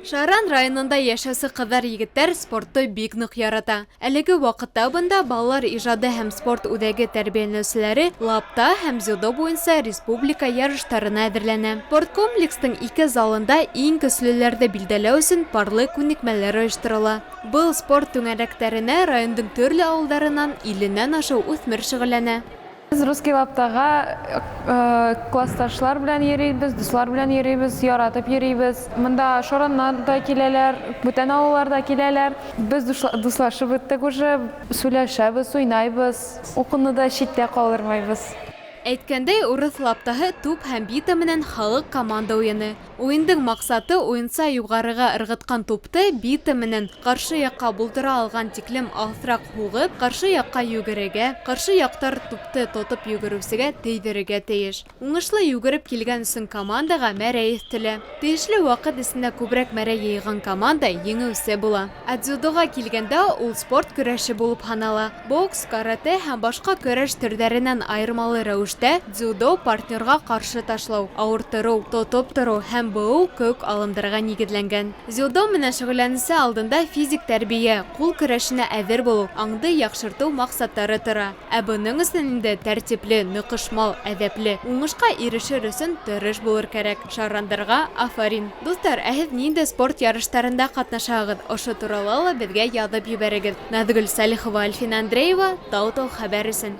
Шаран районында йәшәүсе ҡыҙҙар-егеттәр спортты бик ныҡ ярата. Әлеге ваҡытта бында балалар ижады һәм спорт үҙәге тәрбиәләнеүселәре лапта һәм дзюдо буйынса республика ярыштарына әҙерләнә. Спорткомплекстың ике залында иң көслөләрҙе билдәләү өсөн парлы күнекмәләр ойошторола. Был спорт түңәрәктәренә райондың төрлө ауылдарынан илленән ашыу үҫмер шөғөлләнә. Без русский лаптага классташлар белән йөрибез, дуслар белән йөрибез, яратып йөрибез. Монда Шораннан да киләләр, бүтән авыллар да киләләр. Без дуслашып беттек уже, сөйләшәбез, уйнайбыз, укуны да читтә калдырмайбыз. Әйткәндәй, урыҫ лаптаһы туп һәм бита менән халыҡ команда уйыны. Уйындың маҡсаты уйынса юғарыға ырғытҡан тупты бита менән ҡаршы яҡҡа булдыра алған тиклем алыҫыраҡ һуғып, ҡаршы яҡҡа йүгерергә, ҡаршы яҡтар тупты тотоп йүгереүсегә тейҙерергә тейеш. Уңышлы йүгереп килгән өсөн командаға мәрәй өҫтәлә. Тейешле ваҡыт эсендә күберәк мәрәй йыйған команда еңеүсе була. Ә дзюдоға килгәндә, ул спорт көрәше булып һанала. Бокс, каратэ һәм башҡа көрәш төрҙәренән айырмалы рәүештә, дзюдо партнерға ҡаршы ташлау, ауырттырыу, тотоп тороу һәм быуыу кеүек алымдарға нигеҙләнгән. Дзюдо менән шөғөлләнеүсе алдында физик тәрбиә, ҡул көрәшенә әҙер булыу, аңды яҡшыртыу маҡсаттары тора. Ә бының өсөн инде тәртипле, ныҡышмал, әҙәпле, уңышҡа ирешер өсөн тырыш булыр кәрәк. Шарандарға афарин! Дуҫтар, ә һеҙ ниндәй спорт ярыштарында ҡатнашаһығыҙ? Ошо турала ла беҙгә яҙып ебәрегеҙ. Наҙгөл Сәлихова, Альфина Андреева, Тау-Тау хәбәр өсөн.